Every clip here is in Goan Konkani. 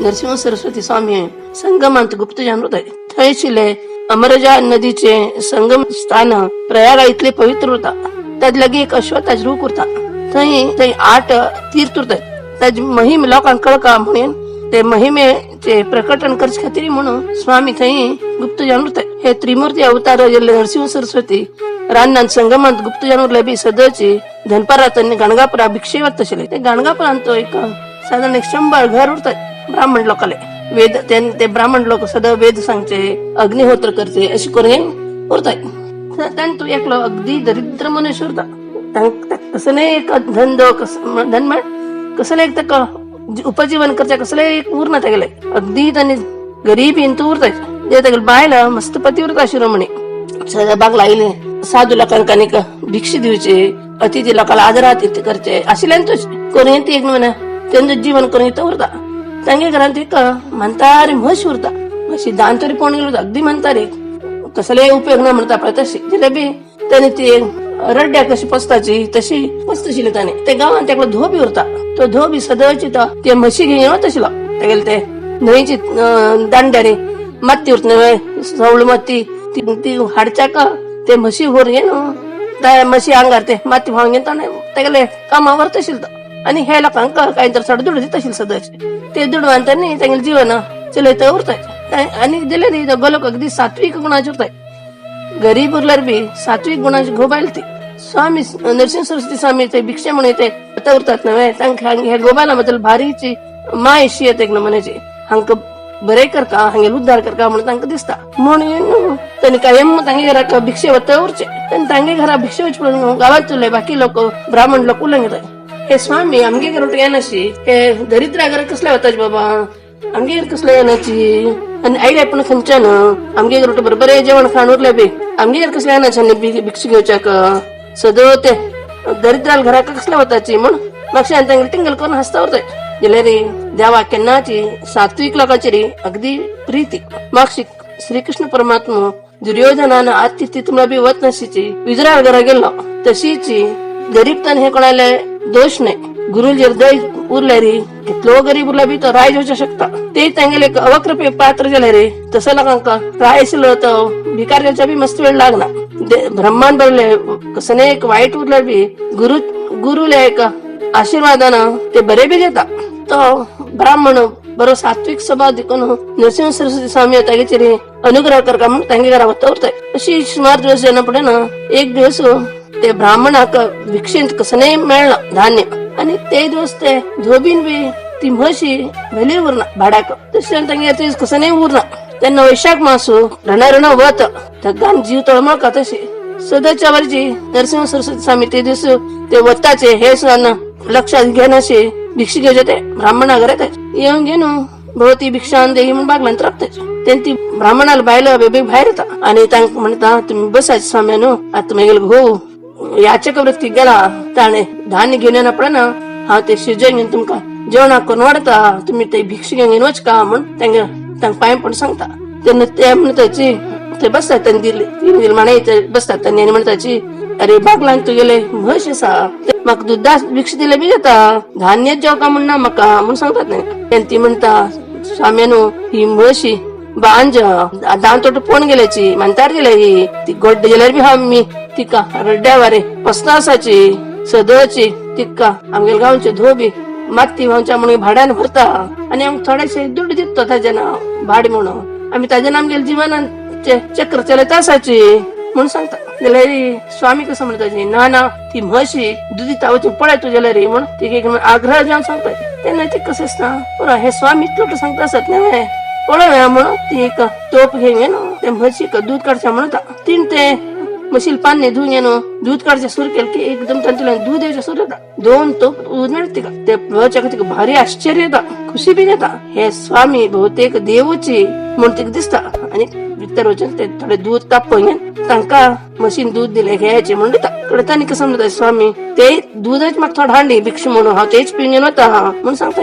नरसिंह सरस्वती स्वामी संगमांत गुप्त जावन उरताय. थंय आशिल्ले अमरजा नदीचे संगम स्थान प्रयागा इतले पवित्र उरता. ताजे लागीं एक अश्वत्थाचे रूख उरता. थंय थंय 8 तीर्थ उरतात. ताजी महिम लोकांक कळका म्हणून ते महिमेचे प्रकटन करचे खातीर म्हणून स्वामी थंय गुप्त जावन उरतात. हे त्रिमूर्ती अवतार गेल्ले नरसिंह सरस्वती रानान संगमांत गुप्त जावन उरले बी सदची धनपारात आनी गाणगापुरा भिक्षे वता आशिल्ले. ते गाणगापुरांत तो एक साधारण 100 घर उरतात ब्राह्मण लोकाले. वेद ते ब्राह्मण लोक सदा वेद सांगचे, अग्निहोत्र करचे अशी करून उरतात. तांतू एकलो अगदी दरिद्र मनुष्य उरता. कसले एक धंदो धन म्हण कसले एक ताका उपजीवन करचे कसले एक उरना तेगेले. अगदी तांणी गरीब तूं उरता. ते तेगेले बायला मस्त पती उरता शिरोमणी. सदा बागला आयले साधू लोकांक आनीक भिक्षा दिवचे, अतिथी लोकांना आदरातिथ्य करचे आशिल्ल्यान तूच करून ती एक म्हणा तेंचो जीवन करून इथं उरता. तांगे घरांत एक म्हातारी म्हस उरता. म्हशी दान तरी कोण गेलो अगदी म्हातारी कसले उपयोग ना म्हणता पळय तशी जिलेबी त्याने ती रड्ड्या कशी पसताची तशी पसतशिले ताणे. ते गांवांत तेका धोबी उरता. तो धोबी सदची तो ते म्हशी घेवन वताशिलो. तेगेले ते न्हंयची दांड्यारी माती उरता न्हय सवळ माती ती हाडच्याक ते म्हशी व्हरून घेवन त्या म्हशी आंगार ते माती व्हांवन घेवन ताणें तेगेले कामां व्हरताशिल्लो तो. आनी हे लोकांक कांय तर चड दुडू दिताशिल्लो सदचे. ते दुडवान तांणी तेगेलें जीवन चलयत उरताय. आनी दिले न्ही गोलोक अगदी सात्विक गुणाचे उरताय. गरीब उरल्यार बी सात्विक गुणाची गोबायल ती. स्वामी नरसिंह सरस्वती स्वामी ते भिक्षे म्हणून ते आतां उरतात न्हय तांकां ह्या गोबायला बद्दल भारीची माय अशी येता एक नमुन्याची. हांकां बरें करका, हांगेलो उद्धार करका म्हणून तांकां दिसता. म्हणून तांणी कायम तांगे घराक भिक्षे वता उरचे. आनी तांगे घरा भिक्षे वचपा पडून गांवांत उरले बाकी लोक ब्राह्मण लोक उलोवंक येता, हे स्वामी आमगे घरा येनाशी, हे दरिद्रा घरा कसले वताचे बाबा, आमगे घर कसले येनाची आनी आयले पण खंयच्यान आमगे घर बरोबर बरें जेवण खाण उरले बी आमगे घर कसले येनाचे आनी भिक्षा घेवच्याक सदो ते दरिद्राल घराक कसले वताची म्हण मागशान तांगे टिंगल करून हासता उरताय. जाल्यार रे देवा केन्नाची सात्विक लोकांची रे अगदी प्रीती. मागशी श्रीकृष्ण परमात्मा दुर्योधनान आतिथ्य तुम्हाला बी वत नाशीची विजराल घरा गेलो तशीची गरीब हे कोणाले दोष नाही. गुरु जर दय उरले रे कितलो गरीब उरला बी तो राय जेवचा शकता. ते तांगेले अवकृपे पात्र जाले रे तसं लोकांका राय आशिल्लो तो भिकार जेवचा बी मस्त वेळ लागना. ब्रह्मांड बरले कसने एक वाईट उरले बी गुरु गुरुले एक आशीर्वादान ते बरे बी घेता. तो ब्राह्मण बरो सात्विक स्वभाव देखून नरसिंह सरस्वती स्वामी तागेचेर अनुग्रह करका म्हणून तांगे घरा वता उरताय. अशी सुमार दिवस येना पडे ना एक दिवस ते ब्राह्मणाक भिक्षेंत कसने मेळना धान्य आणि ते दिवस ते धोबीन बी ती म्हशी व्हेली उरना भाड्याक. तशें तांगे ते कसने उरना. तेन्ना वैशाख मासू रणरण वत थगान जीव तळमळका. तशी सदाच्या वरची नरसिंह सरस्वती स्वामी ते दिवस ते वताचे हे सुद्धा लक्षात घेनाशे भिक्षा घेवचे ते ब्राह्मणा घरात येऊन घेऊन भोवती भिक्षा देही म्हणून बागलान राबताय. तेन्ना ती ब्राह्मणाला बायलो बेबी भायर येता आणि तांकां म्हणटा, तुम्ही बसायचे स्वाम्यानो, आता मागेलो घोव याचक वृत्ती गेला, ताणे धान्य घेऊन येना पडना, हांव ते शिजोवन घेवन तुमकां जेवणाक करून वाडटा, तुम्ही ते भिक्षा घेवन वचका म्हण तांगे तांकां पांय पण सांगता. तेन्ना ते म्हणटाची ते बसतात तांणी दिली तीन दिली माणे बसतात तांणी आनी म्हणटाची, अरे बागलान तुगेले म्हश आसा, म्हाका दुद्दा भिक्षा दिले बी जाता, धान्य जेवका म्हण ना म्हाका म्हूण सांगतात न्ही. तेन्ना ती म्हणटा, स्वाम्यानो, ही म्हशी बांज दांतोट पोण गेल्याची म्हातार गेल्या ही, ती गोड्ड गेल्यार बी हांव मी तिका रड्ड्या वारे पसना आसाची सदची तिका आमगेले गांवचे धोबी माती व्हांवच्या म्हणून भाड्यान भरता आणि आमकां थोडेशे दुड्ड दिता ताजे नांव भाड म्हणून, आमी ताजे आमगेले जीवनाचे चक्र चलयत आसाची म्हणून सांगता. जाल्यार स्वामी कसं म्हणटा, ना ना, ती म्हशी दुदी तावची पळय तूं जाल्यार म्हणून ती एक आग्रह जावन सांगता. तेन्ना ते कसं आसता पुरो हे स्वामी इतलो सांगता आसत न्हय पळोवया म्हणून ती एक तोप घेवन ते म्हशीक दूध काडचें म्हणटा. तीन ते म्हशील पान्ने धुवून घेवन दूध काडचें सुरू केलें की एकदम तांतूल्यान दूध येवचें सुरू जाता. 2 तोप दूध मेळटा तिका. ते पळोवच्याक तिका भारी आश्चर्य येता, खुशी बी जाता. हे स्वामी बहुतेक देवची म्हूण तिका दिसता. आनी भितर वचून ते थोडे दूध तापोवन घेवन तांकां म्हशीन दूध दिले घ्यायचे म्हणून दिता. कडे तांणी कसं म्हणटा, स्वामी ते दूधच म्हाका थोडं हाडली भिक्षा म्हणून, हांव तेच पिवन घेवन वता म्हणून सांगता.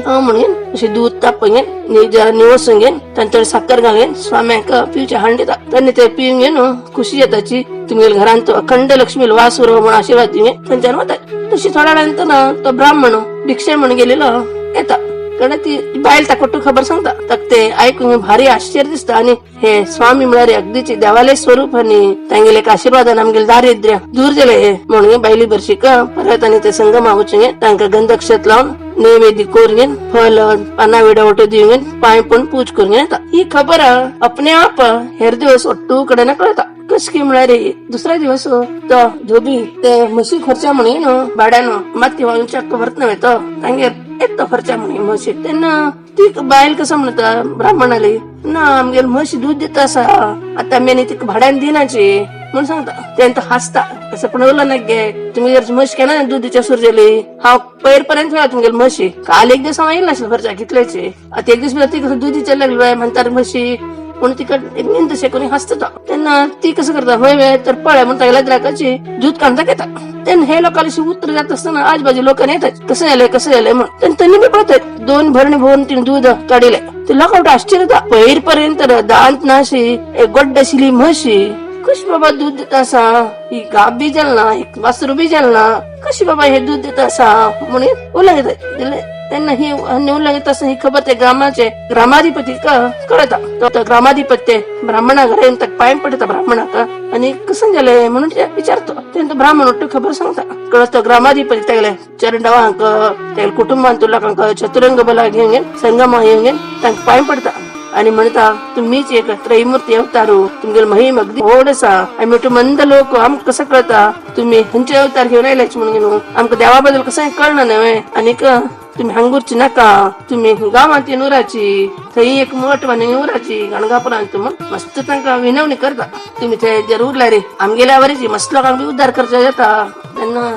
हांव म्हणून अशें दूध तापोवन घेवन जरा निवसून घेवन तांचे थोडी साकर घालून स्वाम्यांक पिवचे हाडून दिता. तेन्ना ते पिवन घेवन खुशी येताची, तुमगेल्या घरांत अखंड लक्ष्मी वास उरो म्हणून आशीर्वाद दिवन थंयच्यान वता. तशी थोड्या वेळान नंतर तो ब्राह्मण भिक्षे म्हणून गेलेलो येता. कारण ती बायल ताका खबर सांगता. ताका ते आयकून भारी आश्चर्य दिसता आनी हे स्वामी म्हळ्यार अगदीच देवाले स्वरूप आनी तांगेले एक आशीर्वादान आमगेले दारिद्र्य दूर जाले म्हणून बायली बरशीक परत आनी ते संगमा वचून तांकां गंधक्षत लावन नैवेद्य करून फल पाना विडा वटो दिवन पांय पण पूज करून येता. ही खबर अपने आप हेर दिवस ಒಟ್ಟು ಕಡೆನ ಕळता. कशकी म्हळ्यार दुसऱ्या दिवस तो धोबी ते म्हशी खर्चा म्हणून भाड्यानो माती चक्क भरत नव्हे तो तांगेर येता खर्चा म्हणून म्हशी. तेन्ना ती बायल कसं म्हणता ब्राह्मणाली ना आमगेर म्हशी दूध दिता आसा, आता आमी आनी तिका भाड्यान दिनाची म्हणून सांगता. तेन्ना हासता असं पण उरलं ना गे तुमी जर म्हशी केन्ना दूध दिच्या सुरू जाली, हांव पयर पर्यंत तुमगेली म्हशी काल एक दीस हांव येयला नाशिल्लो खर्चा कितल्याची, आता एक दीस ती कसं दूध दिच्या लागली बाय म्हणटार म्हशी म्हणून तिका एक निंद कोणी हसता. तेन्ना ती कसं करता होय वे तर पळय म्हणून तागेल्या द्राकाची दूध काढता घेता. तेन्ना हे लोकांशी उत्तर जात असताना आजूबाजू लोकांनी येतात कसं झालंय कसं झालंय म्हणून. तेन्ना त्यांनी बी पळतात 2 भरणी भरून तिने दूध काढले. ते लोकांक आश्चर्य जाता पयर पर्यंत दांत नाशी एक गोड्ड आशिल्ली म्हशी कशी बाबा दूध दिता आसा, ही गाब बी जाल ना, एक वासरू बी जाल ना, कशी बाबा हे दूध दिता आसा म्हणून उलोवंक येता. तेन्ना ही उलोवंक येता आसतना ही खबर ते ग्रामाचे ग्रामाधिपती कळता. तो ग्रामाधिपती ते ब्राह्मणा घरा येवन ताका पांय पडटा ब्राह्मणाक आनी कसं जालें म्हणून ते विचारतो. तेन्ना तो ब्राह्मण ಒಟ್ಟು खबर सांगता. कळतो ग्रामाधिपती तागेले चरणडावांक तागेले कुटुंबांत लोकांक चतुरंग बला घेवन संगमा येवन तांकां पांय पडटा आणि म्हणता तुम्हीच एक त्रयमूर्ती अवतारू, तुमगेले महिम अगदी व्हड आसा, आमी मोठे मंद लोक आमकां कसं कळता तुम्ही खंयचे अवतार घेवन आयल्याचे म्हणून आमकां देवा बद्दल कसं कळना न्हय, आनीक तुम्ही हांगूरची नाका, तुम्ही गांवांत येवन उराची, थंय एक मठ बांदून उराची गणगापुरांत म्हण मस्त तांकां विनवणी करता. तुम्ही थंय जर उरल्या रे आमगेल्या वरीची मस्त लोकांक बी उद्धार करचा येता. तेन्ना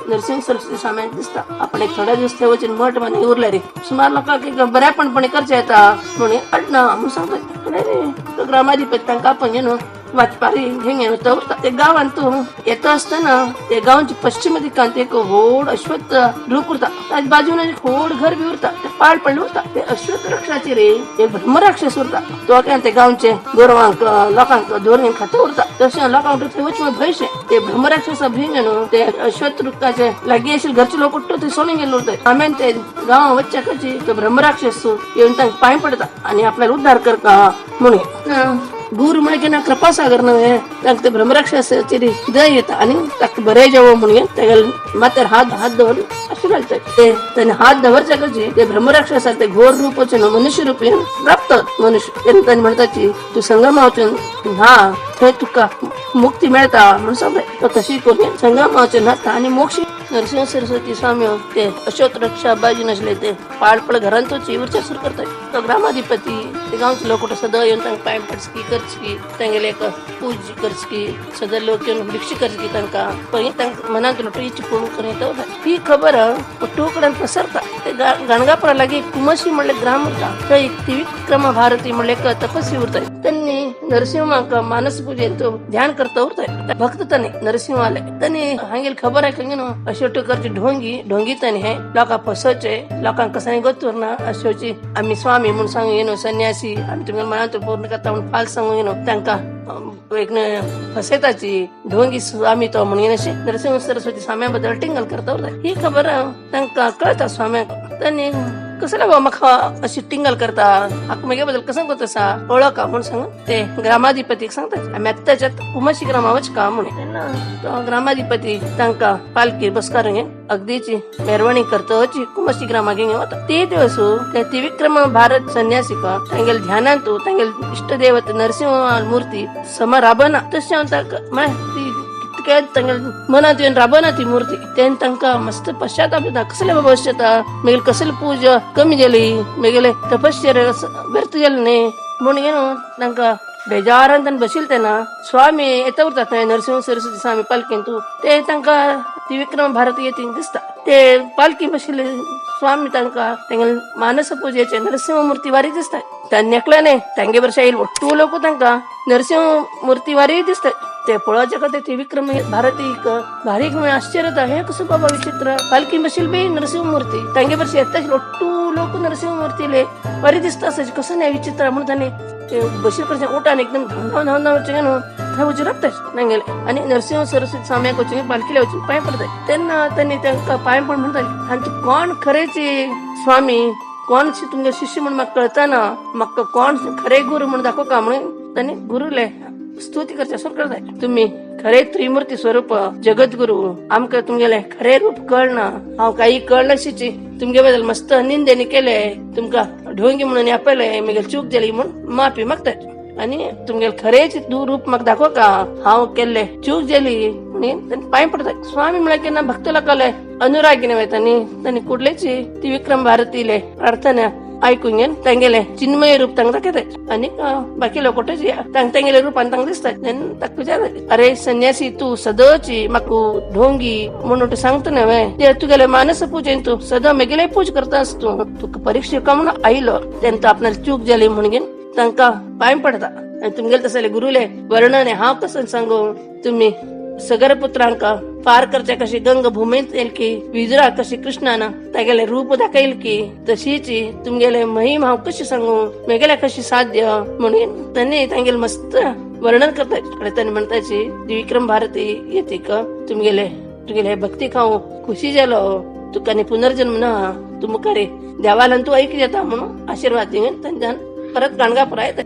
नरसिंह सरस्वती स्वाम्यांक दिसता आपण एक थोड्या दिवस थंय वचून मठ बांदून उरल्या रे सुमार लोकांक एक बऱ्यापणपणे करचे येता म्हणून अडना म्हणून सांगता. रे तो ग्रामाधिपती तांकां आपण घेवन वाचपारी घेवन येता उरता. ते गांवांत तूं येता आसतना ते गांवच्या पश्चिम दिकांत एक व्हड अश्वत्थ रूख उरता, ताच्या बाजून एक व्हड घर बी उरता, ते पाड पडले उरता. ते अश्वत्थ वृक्षाचेर एक ब्रह्मराक्षस उरता, तो काय ते गांवचे गोरवांक लोकांक धरून खाता उरता. तशें लोकांक थंय वचून भंयशें ते ब्रह्मराक्षस भिंग न्हू ते अश्वत्थ वृक्षाचे लागीं आशिल्ले घरचे लोक उठ्ठो ते सोडून गेले उरता. आम्यान ते गांवां वचच्या कशी तो ब्रह्मराक्षस येवन तांकां पांय पडटा आनी आपल्याला उद्धार करता म्हणून. गुरु म्हळ्यार केन्ना कृपासागर न्हय, तांकां ते ब्रह्मराक्षसाचेर दय येता आनी ताका बरें जेवो म्हणून तागेले माथ्यार हात हात दवरून अशें घालतात. ते ताणें हात दवरच्या कशी ते ब्रह्मराक्षस ते घोर रूप वचून मनुष्य रूप प्राप्त मनुष्य. तेन्ना ताणें म्हणटाची तूं संगमा वचून न्हा, थंय तुका मुक्ती मेळटा म्हणून सांगता. तो तशी करून संगमा वचून न्हाता आनी मोक्ष. नरसिंह सरस्वती स्वामी ते अशोक रक्षा बाजून आसले ते पाडपड घरांत उरच्या सुरू करतात. तो ग्रामाधिपती ते गांवचे लोक सदां येवन तांकां पांय पडसकी करचकी, तांगेले एक पूज करचकी, सदां लोक येवन भिक्षा करचकी तांकां पळय तांकां मनांत इच्छा पूर्ण करून येता. ही खबर ಒಟ್ಟು कडेन पसरता. ते गाणगापुरा लागीं कुमशी म्हणल्यार ग्राम उरता, थंय त्रिविक्रम भारती म्हणल्यार एक तपस्वी उरता. त्यांनी नरसिंहाक मानस पूजेन तो ध्यान करता उरता. भक्त तांणी नरसिंहाले तांणी हांगेल खबर आयकून न्हू अश्यो करची ढोंगी ढोंगी तांणी हे लोकांक फसोवचे, लोकांक कसंय गतूर ना अश्योची आमी स्वामी म्हणून सांगू न्हू संन्यासी आमी तुमगे मनांत पूर्ण करता म्हणून फाल्स सांगू न्हू तांकां एक फसयताची ढोंगी स्वामी तो म्हणून अशें नरसिंह सरस्वती स्वाम्या बद्दल टिंगल करता उरता. ही खबर तांकां कळटा स्वाम्याक. तांणी कसले बाबा म्हाका अशी टिंगल करता, हाका म्हगे बद्दल कसं करता आसा वळख म्हणून सांगून ते ग्रामाधिपतीक सांगता आमी आत्ताच्या कुमशी ग्रामा वचका म्हणून. तेन्ना तो ग्रामाधिपती तांकां पालकी बसकार घेवन अगदीची मेरवणी करता कुमशी ग्रामा घेवन वता. ते दिवस ते त्रिविक्रम भारत संन्यासीक तांगेले ध्यानांत तांगेले इश्टदेवत नरसिंह मूर्ती सम राबना तशें ताका ती कितके तांगेले मनांत येवन राबना ती मूर्ती. तेन्ना तांकां मस्त पश्चाताप जाता कसले बाबा अशें जाता, मागीर कसली पूजा कमी जाली, मागीर तपश्चर्या व्यर्थ जाली न्ही म्हणून न्हू तांकां बेजारान तांणी बशिल्ले. तेन्ना स्वामी येता उरता थंय नरसिंह सरस्वती स्वामी पालखेन तूं ते तांकां त्रिविक्रम भारती येती दिसता. ते पालखी बशिल्ले स्वामी तांकां तांगेले मानस पूजेचे नरसिंह मूर्ती वारी दिसता. तांणी एकले न्ही तांगे बरोबर येयल ಒಟ್ಟು लोक तांकां नरसिंह मूर्ती वारी दिसता. ते पळोवच्या खातीर त्रिविक्रम भारती भारी आश्चर्य जाता, हे कसं बाबा विचित्र पालखी बशिल्ली बी नरसिंह मूर्ती तांगे बरोबर येता ಒಟ್ಟು लोक नरसिंह मूर्तीले वारी दिसता असायचे कसं नाही विचित्र म्हणून तांणी बशीर करचे उठान एकदम धांव धांव धांव वचून न्हू थंय वचून राबता तांगेले आनी नरसिंह सरस्वती स्वाम्याक वचून पालखीला वचून पांय पडता. तेन्ना तांणी तांकां पांय पड म्हणटा आनी तूं कोण खरेंच स्वामी कोण तुमगे शिष्य म्हणून म्हाका कळताना, म्हाका कोण खरे गुरु म्हणून दाखो का म्हणून तांणी गुरुले स्तुती करचे असं करताय. तुम्ही खरे त्रिमूर्ती स्वरूप जगद्गुरु, आमकां तुमगेले खरे रूप कळना, हांव काही कळनाशीची तुमगे बद्दल मस्त निंदेनी केले, तुमकां ढोंगी म्हणून आपले मगे चूक जाली म्हणून माफी मागताय आणि तुमगेले खरेच रूप म्हाका दाखो का, हांव केल्ले चूक जाली म्हणून तांणी पांय पडताय. स्वामी म्हळ्यार केन्ना भक्त लोकाले अनुरागी न्हय, तांणी तांणी कुडलेची ती विक्रम भारतीले प्रार्थना ऐकून घेवन तांगेले चिन्मय रूप तांकां दाखयताय आनी बाकी लोक तांग तांगेले रूपान तांकां दिसतात. ताका विचारता, अरे संन्यासी, तूं सदची म्हाका ढोंगी म्हणून तूं सांगता न्हय, ते तुगेले मानस पूजेन तूं सदां मेगेले पूज करता तूं, तुका परीक्षा म्हणून आयलो. तेन्ना तूं आपणाली चूक जाली म्हणून तांकां पांय पडता. आनी तुमगेले तसले गुरुले वर्णन हांव कसं सांगू, तुम्ही सगर पुत्रांका पार करच्या कशी गंग भूमीत येईल की, विदुरा कशी कृष्णान तागेले रूप दाखयल की, तशीच तुमगेले महिम हांव कशी सांगू, मेगेले कशी साध्य म्हणून त्यांनी तांगेले मस्त वर्णन करता. आणि त्यांनी म्हणताची विक्रम भारती येते का तुमगेले तुगेले भक्ती खाऊ खुशी जालो, तुका पुनर्जन्म ना, तू मुखारे देवाला तू ऐक जाता म्हणून आशीर्वाद दिवन त्यांच्यान परत गाणगापूर येता.